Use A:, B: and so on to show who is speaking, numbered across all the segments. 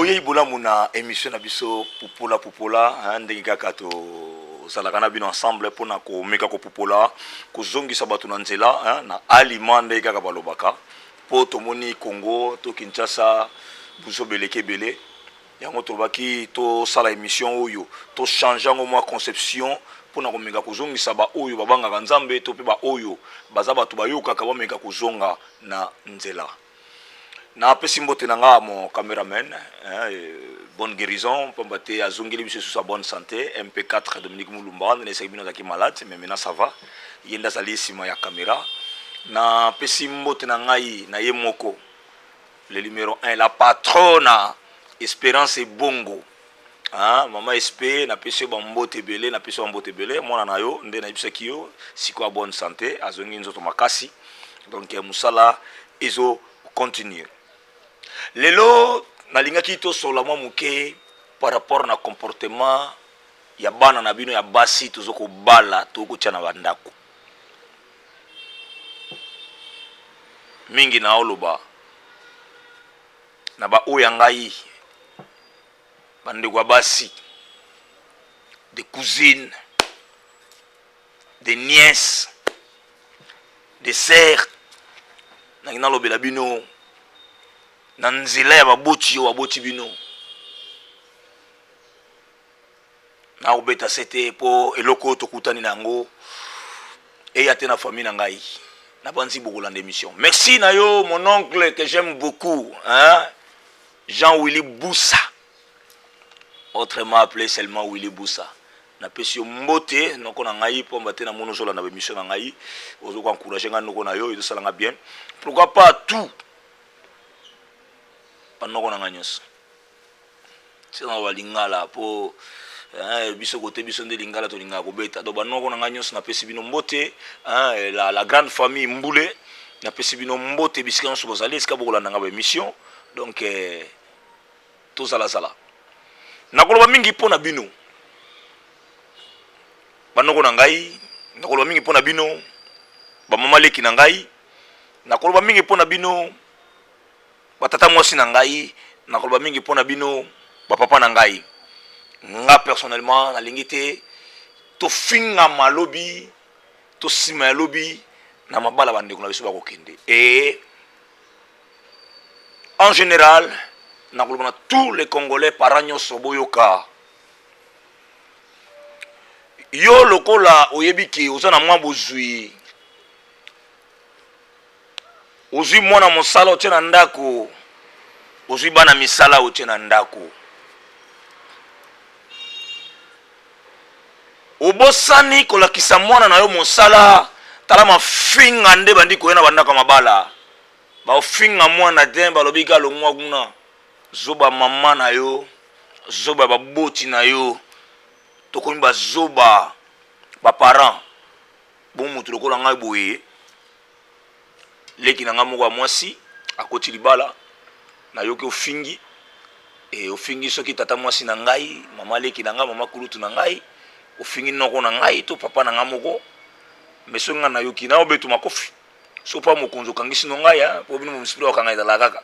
A: Boyei bolamu na emission na biso Pupola Pupola, hein, ndenge kaka tozalaka na bino ensemble mpona komeka kopupola, kozongisa bato na nzela, hein, na alima ndenge kaka balobaka, mpo tomoni Congo to Kinshasa buzoba eleki ebele. Yango tolobaki tosala emission oyo, to changer yango mwa conception mpona komeka kozongisa ba oyo babangaka Nzambe to mpe ba oyo baza bato bayokaka bameka kozonga na nzela. Na pesi mbote na nga mon cameraman, hein, bonne guérison pamba te azongeli biso lisusu bonne santé. MP4 Dominique Mulumba nde nayesaki bino azalaki malade, mais maintenant ça va, ye nde azali nsima ya camera. Na pesi mbote na ngai na ye moko le numéro 1, la patrona Esperance Ebongo, hein, mama SP, napesi yo bambote ebele, napesi yo bambote ebele. Mwana na yo nde nayebisaki yo sikoyo bonne santé, azongi nzoto makasi, donc mosala ezo continuer. Lelo nalingaki tosola mwa moke par rapport na comportement ya bana na bino ya basi tozo kobala to kotia na bandako mingi. Na oloba na baoyo ya ngai bandeko ya basi, des cousines, des nièces, des sœurs, nangi nalobela bino na nzela ya baboti oyo baboti bino. Nakobeta se te mpo eloko oyo tokutani na yango eya te na famille na ngai. Nabanzi bokolanda émission. Merci na yo, mon oncle que j'aime beaucoup, hein? Jean Willy Boussa, autrement appelé seulement Willy Boussa. Napesi yo mbote, noko na ngai, pamba te namoni ozolanda baémission na ngai, ozo koencourage ngai noko na yo, ezosala nga bien. Pourquoi pas tout banoko na ngai nyonso tina balingala, mpo biso kote biso nde lingala tolingaka kobeta. Donc banoko na ngai nyonso, napesi bino mbote, hein, la grande famille Mbule, napesi bino mbote bisika nyonso bozali, esika bokolanda nga baémission. Donc tozalazala, nakoloba mingi mpo na bino banoko na ngai, nakoloba mingi mpo na bino bamama leki na ngai, nakoloba mingi mpo na bino batata mwasi na ngai, nakoloba mingi mpo na bino bapapa na ngai. Nga personnellement nalingi te tofingama lobi to nsima ya lobi na mabala bandeko na biso bakokende. E en général nakoloba na tous les Congolais, parents nyonso, boyoka. Yo lokola oyebi ke oza na mwa bozwi, ozwi mwana mosala otie na ndako, ozwi bana misala otie na ndako, obosani kolakisa mwana na yo mosala. Tala mafinga nde bandi koya na bandako ya mabala, baofinga mwana te, balobi ka longwa kuna, zoba mama na yo, zoba baboti na yo. Tokomi bazoba baparent. Bongo moto lokola ngai boye, leki na ngai moko ya mwasi akoti libala, nayoki ofingi e, ofingi soki tata mwasi na ngai, mama leki na ngai, mama kulutu na ngai, ofingi noko na ngai to papa na ngai moko. Me soki ngai nayoki, naobetu makofi. So mpa mokonzi okangisi no ngai, mpo bino momisipili okanga ezalaka kaka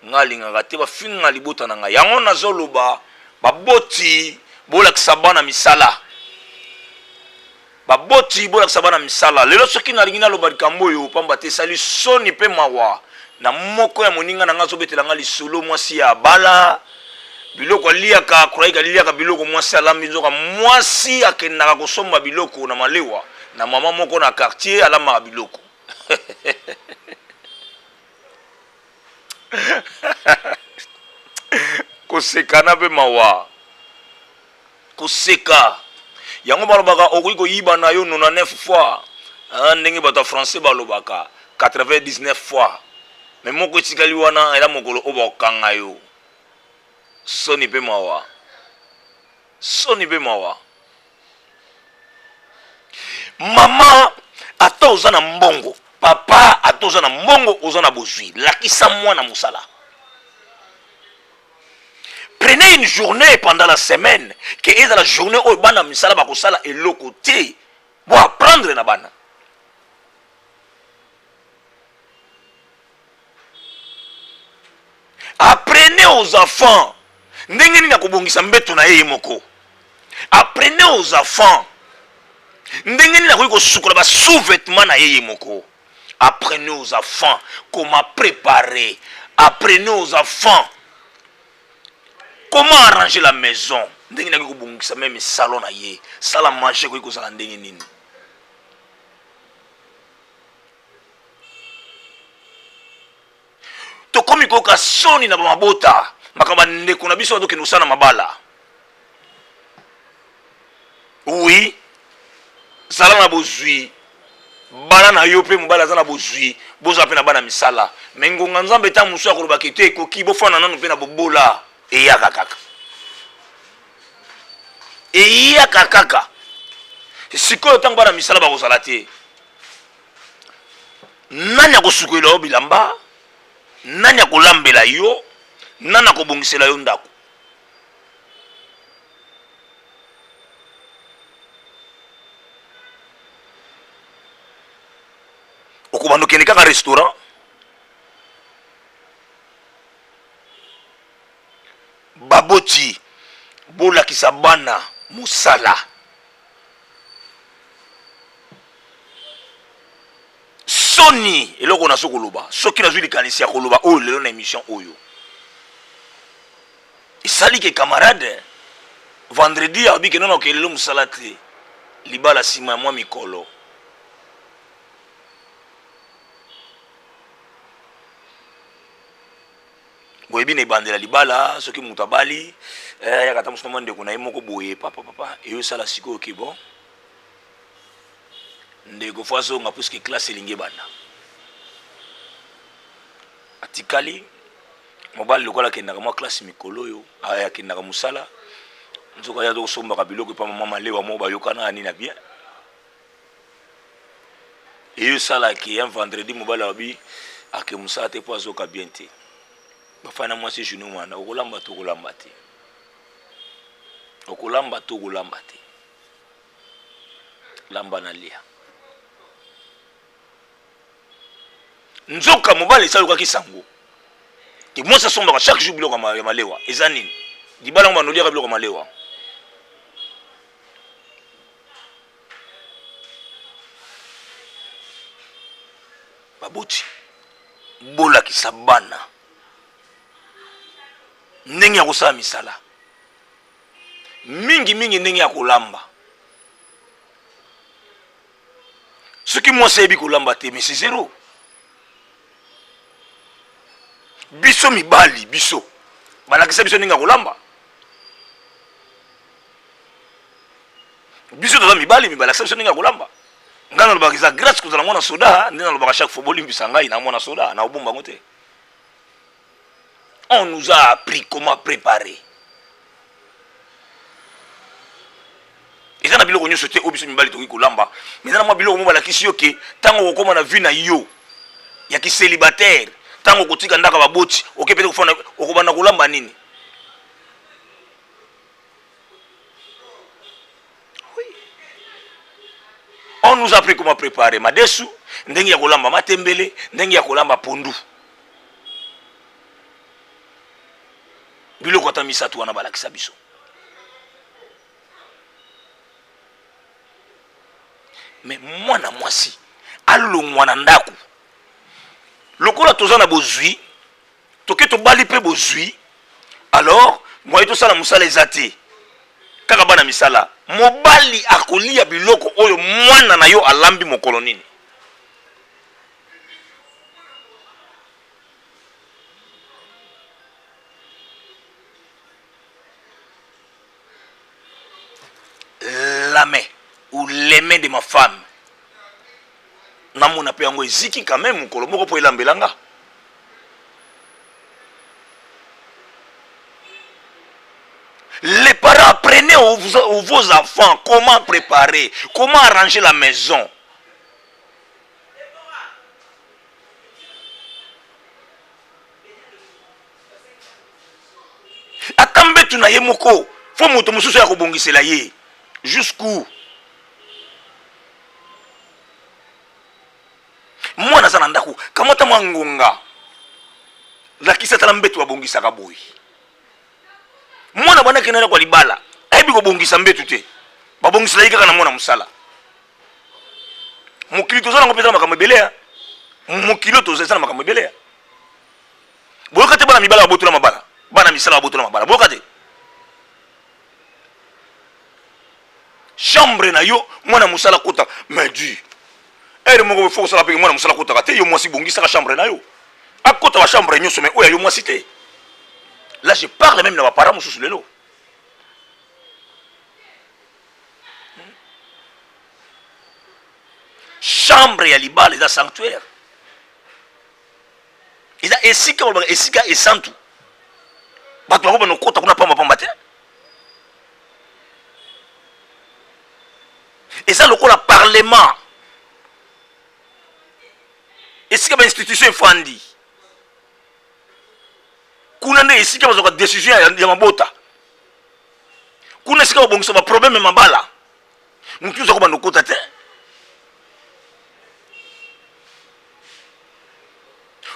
A: ngai alingaka te bafinga libota na ngai. Yango nazoloba, baboti bolakisa bana misala, baboti bolakisa bana misala. Lelo soki nalingi naloba likambo oyo, pamba te esali soni mpe mawa na moko ya moninga na ngai azobetela ngai lisolo. Mwasi ya bala biloko aliaka, akurayiki aliaka biloko mwasi alambi, nzoka mwasi akendaka kosomba biloko na malewa na mama moko na quartier, alambaka biloko. Kosekana mpe mawa, koseka yango balobaka okoki koyiba na yo 99 fois, ndenge bato ya français balobaka 99 fois, me moko etikali wana, ela mokolo oyo bakokanga yo. Soni mpe mawa, soni mpe mawa. Mama, ata oza na mbongo, papa, ata oza na mbongo, oza na bozwi, lakisa mwana mosala. Prenez une journée pendant la semaine ke ezala journée oyo bana misala bakosala eloko te, bo apprendre na bana. Apprenez aux enfants. Ndenge nini akobongisa mbeto na ye ye moko. Apprenez aux enfants ndenge nini akoki kosukola ba sous-vêtements na ye ye moko. Apprenez aux enfants comment préparer. Apprenez aux enfants comment arranger la maison. Ndenge nini akoki kobongisa meme salon na ye, salle à manger ekoki kozala ndenge nini. Tokomi koyoka soni na bamabota, makambo bandeko na biso bazokende kosala na mabala. Oui, zala na bozwi, bala na yo mpe mobali aza na bozwi, bozala mpe na bana misala. Me ngonga Nzambe ntango mosusu akolobaka ete ekoki, bofanda nanu mpe na bobola, eyaka kaka, eyaka kaka. Sikoyo ntango bana misala bakozala te, Nani akosukolela yo bilamba? Nani akolambela yo? Nani akobongisela yo ndako? Okobanda okende kaka restaurant? Baboti, bolakisa bana mosala. Soni eloko nazo koloba, soki nazwi likanisi ya koloba oyo lelo na emission oyo, esali ke camarade vendredi alobi ke nono ke lelo mosala te, libala nsima ya mwa mikolo. Boyebi na ebandela libala soki moto abali eh, ayaka ata mosu na mwa ndeko na ye moko boye papa papa eyosala sikoyo ke bon ndeko fo azonga puisque classe elingi ebanda atikali mobali lokola akendaka mwa classe mikolo oyo akendaka mosala nzoka ye azokosombaka biloko epa mama malewa moko bayokana nini na bien eyosalaki un vendredi mobali alobi ake mosala te mpo azoka bien te bafai na mwasi journée wana okolamba to okolamba te okolamba to okolamba te lamba na lia nzoka mobali esi ayokaki sango ke mwasi asombaka chaque jour biloko ya malewa eza nini libala yango banoliaka biloko ya malewa baboti bolakisa bana ndenge ya kosala misala mingi mingi ndenge ya kolamba soki mwasi ayebi kolamba te mais c'est zero biso mibali biso balakisa biso ndenge ya kolamba biso toza mibali me balakisa biso ndenge ya kolamba ngai nalobaka eza grâce kozala mwana soda nde nalobaka chaque fois bolimbisa ngai na mwana soda na obomba yango te on nous a appris comment préparer eza na biloko nyonso te oyo biso mibali tokoki kolamba mais eza na mwa biloko mo balakisi yo ke ntango okokóma na vie na yo ya kicelibataire ntango okotika ndako ya baboti oke pete kofanda okobanda kolamba nini oui. On nous a appris comment préparer madesu, ndenge ya kolamba matembele, ndenge ya kolamba pondu. Biloko ata misato wana balakisa biso. Mais mwana mwasi alongwa na ndako lokola toza na bozwi toke tobali mpe bozwi alors moye tosala mosala eza te kaka bana misala mobali akolia biloko oyo mwana na yo alambi mokolo nini la main ou les mains de ma femme namona mpe yango eziki quand même mokolo moko mpo elambela nga Les parents, apprenez aux, aux vos enfants comment préparer, comment arranger la maison. Ata mbetu na ye moko fo moto mosusu ya kobongisela ye jusqu'où mwana aza na ndako kamata mwa ngonga lakisa tala mbetu babongisaka boye. Mwana banda akenda ndako ya libala ayebi kobongisa mbetu te, babongisela ye kaka na mwana mosala. Mokili toza nango mpenza na makambo ebele ya mokili oyo toza eza na makambo ebele ya boyoka te. Bana mibala babotola mabala, bana misala babotola mabala, boyoka te. Chambre na yo mwana mosala kota, mais du heure moko fo kosala mpe mwana mosala kotaka te. Yo mwasi bongisaka chambre na yo, akota ba chambre nyonso, mais oyo ya yo mwasi te. Là je parle même na ba parents mosusu lelo. Chambre ya libala eza sanctuaire, eza esika balobaka esika esantu. Bato bango banokota kuna pamba pamba te. Eza lokola parlement, esika ba institution efandi kuna, nde esika bazwaka decision ya mabota kuna, esika babongisa baproblème ya mabala. Motu nyonso akobanda okota te.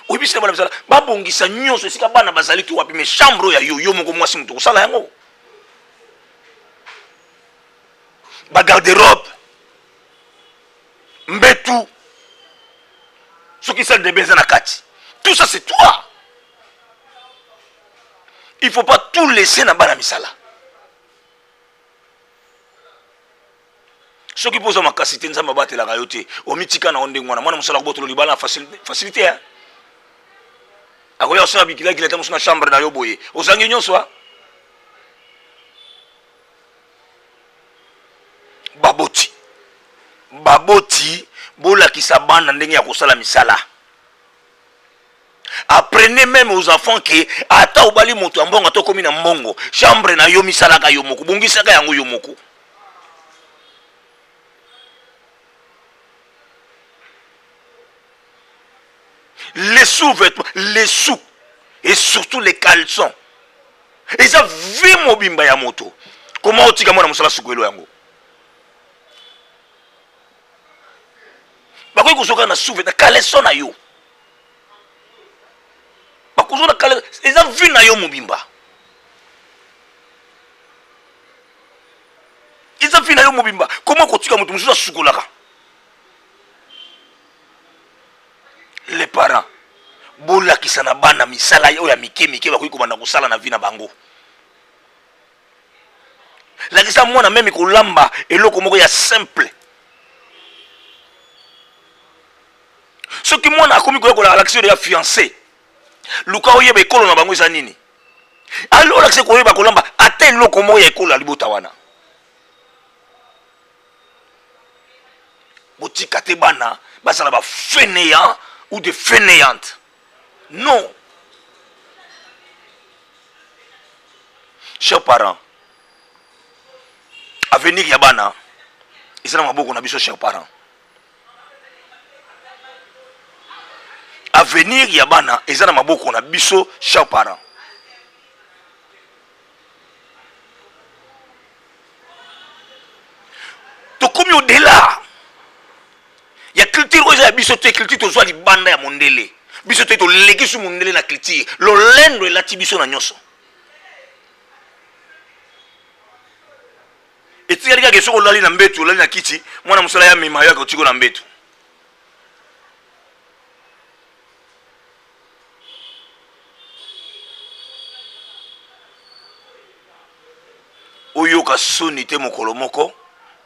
A: Oyebisi na bana misala babongisa nyonso esika bana bazali to wapi, mais chambre oyo ya yo, yo moko mwasi moto kosala yango, bagarde-robe, mbetu, soki salle de bain eza na kati, tout ça c'est toi. Il faut pas tout laisser na bana misala. Soki mpo oza makasi te, Nzambe abatelaka yo te, omitika na yo ndenge wana, mwana mosala kobotolo libala na facilité, hein? Akoya kosala bikilakila ta mosu na chambre na yo boye, ozangi nyonso. A baboti, baboti, bolakisa bana ndenge ya kosala misala. Apprenez même aux enfants que ata obali moto ya mbongo, ata okomi na mbongo, chambre na yo misalaka yo moko, bongisaka yango yo moko. Les sous-vêtements, les sous et surtout les caleçons, eza vie mobimba ya moto. Koma otika mwana mosala sukwelo yango, bakoki kozwa na sous-vêtement, caleçon na yo, bakozwa na caleçon. Eza vie na yo mobimba, eza vie na yo mobimba. Koma kotika moto mosusu asukolaka? Les parents, bolakisa na bana misala oyo ya mike mike bakoki kobanda kosala na vie na bango. Lakisa mwana même kolamba eloko moko ya simple. Soki mwana akomi koya alakisi oyo ya fiancé, luka oyeba ekolo na bango eza nini, olakisi koyeba kolamba ata eloko moko ya ekolo ya libota wana. Botika te bana bazala ba fainéant ou de fainéante, non. Chers parents, avenir ya bana eza na maboko na biso. Chers parents, avenir ya bana eza na maboko na biso. Chers parents, tokomi au-delà ya culture oyo eza ya biso te. Culture tozwa libanda ya mondele, biso te tolekisi mondele na culture. Lolendo elati biso na nyonso. Etikali kaka soki olali na mbetu, olali na kiti, mwana mosala ya mema yo akotiko na mbetu. Oyoka soni te mokolo moko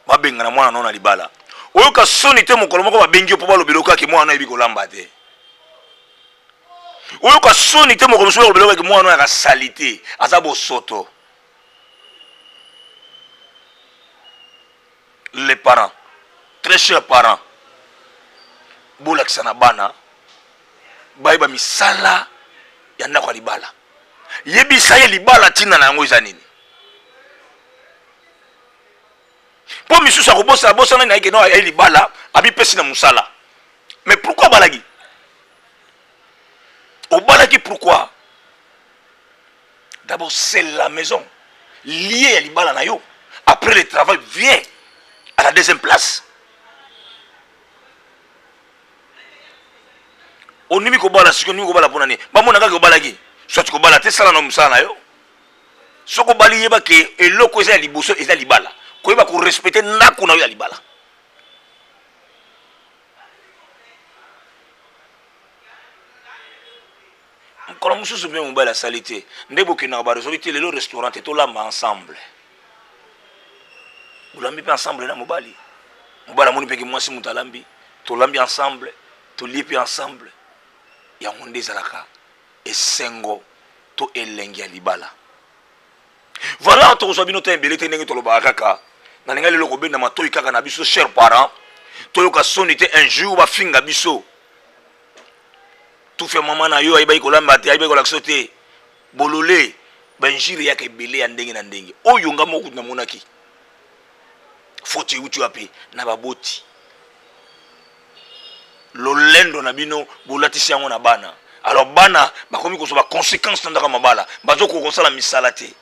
A: babengana mwana no na libala. Oyoka soni te mokolo moko babengi yo mpo balobela okaki mwana oyebi kolamba te. Oyoka soni te mokolo mosusu balobela okaki mwana oyo akasali te, aza bosoto. Les parents, très chers parents, bolakisa na bana bayeba misala ya ndako ya libala. Yebisa ye libala ntina na yango eza nini, mpo misusu akobosana bosana na ye keno aye libala, amipesi na mosala. Mais pourquoi abalaki? Obalaki pourquoi? D'abord c'est la maison liée ya libala na yo, après le travail vient à la deuxième place. Ondimi kobala sikoyo, ondimi kobala mpona nini? Bamona kaka obalaki, soit kobala te, sala na mosala na yo. Soki obali, yeba ke eloko eza ya liboso eza libala, koyeba korespecter ndako na yo ya libala. Mokolo mosusu mpe mobali asali te nde bokendaka baresoki te, lelo restaurant te, tolamba ensemble. Bolambi mpe ensemble na mobali. Mobali amoni mpeke mwasi moto alambi, tolambi ensemble, tolie mpe ensemble. Yango nde ezalaka esengo to elengi ya libala. Voilà, tokozwa bino te ebele te. Ndenge tolobaka kaka, nalinga lelo kobenda matoi kaka na biso cher parent, toyoka soni te un jour bafinga biso: tufe mama na yo ayebaki kolamba te, ayebaki kolakisa te. Bolole, bainjure eyaka ebele ya ndenge na ndenge. Oyo nga moko kutu namonaki faute euti wapi? Na baboti. Lolendo na bino bolatisi yango na bana. Alors bana bakomi kozwa baconséquence na ndako ya mabala, bazokoka kosala misala te.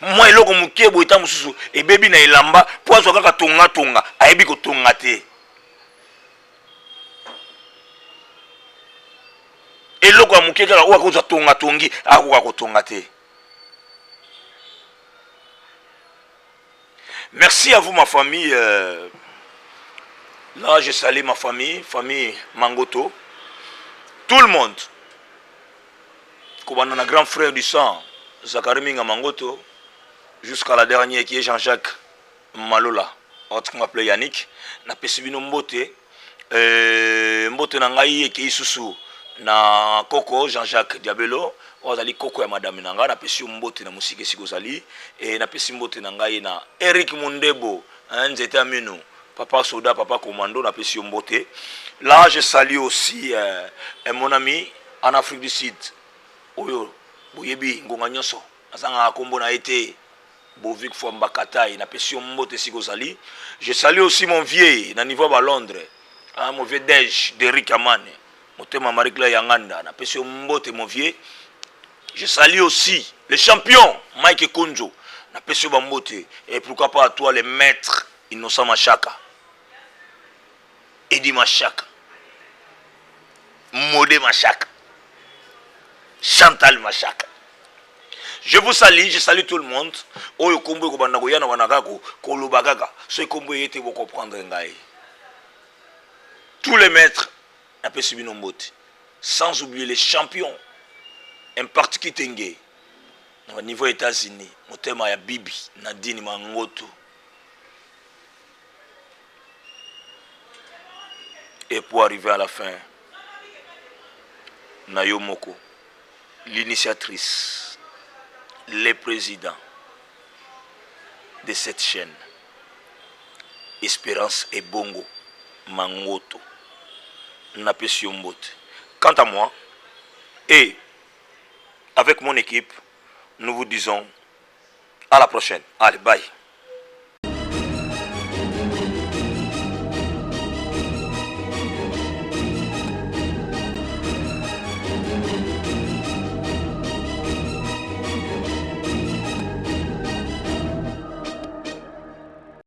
A: Mwa eloko moke boye, ta mosusu ebebi na elamba, mpo azwa kaka tongatonga, ayebi kotonga te. Eloko ya moke kaka oyo akozwa tongatongi, akoka kotonga te. Merci à vous, ma famille. Là, je salue ma famille, famille Mangoto. Tout le monde. Kobanda na grand frère du sang, Zachary Minga Mangoto, jusqu'à la dernière qui est Jean-Jacques Malola. Autre qu'on appelait Yannick. Napesi bino mbote. Mbote na ngai ekei susu na koko Jean-Jacques Diabelo oyo azali koko ya madame na ngai. Napesi yo mbote na mosika esika ozali. E napesi mbote na ngai na Eric Mondebo, nzete ya mino, papa soda, papa commando, napesi yo mbote. Là, je salue aussi mon ami en Afrique du Sud oyo boyebi ngonga nyonso, azangaka nkombo na ye te, Bovik Fwambakatai, napesi yo mbote esika ozali. Je salue aussi mon vieux na niveau ya balondres, ah, mon vieux Dej Derik Amane, motema Marie Claire Yanganda, napesi yo mbote, mon vieux. Je salue aussi le champion Mike Konzo, napesi yo bambote. Et pourquoi pas à toi, le maître Innocent Machaka, Edi Machaka, Modé Machaka, Chantal Machaka. Je vous salue, je salue tout le monde. Oyo kombo ekobanda koya na wana kaka koloba kaka. Soki kombo eye te, bocomprendre ngai. Tous les maîtres, napesi bino mbote. Sans oublier les champions. Impact Kitenge. Na niveau États-Unis, motema ya Bibi, Nadine Mangoto. Et pour arriver à la fin, na yo moko, l'initiatrice, le président de cette chaîne, Espérance Ebongo Mangoto, napesi yo mbote. Quant à moi, et avec mon équipe, nous vous disons à la prochaine. Allez, bye.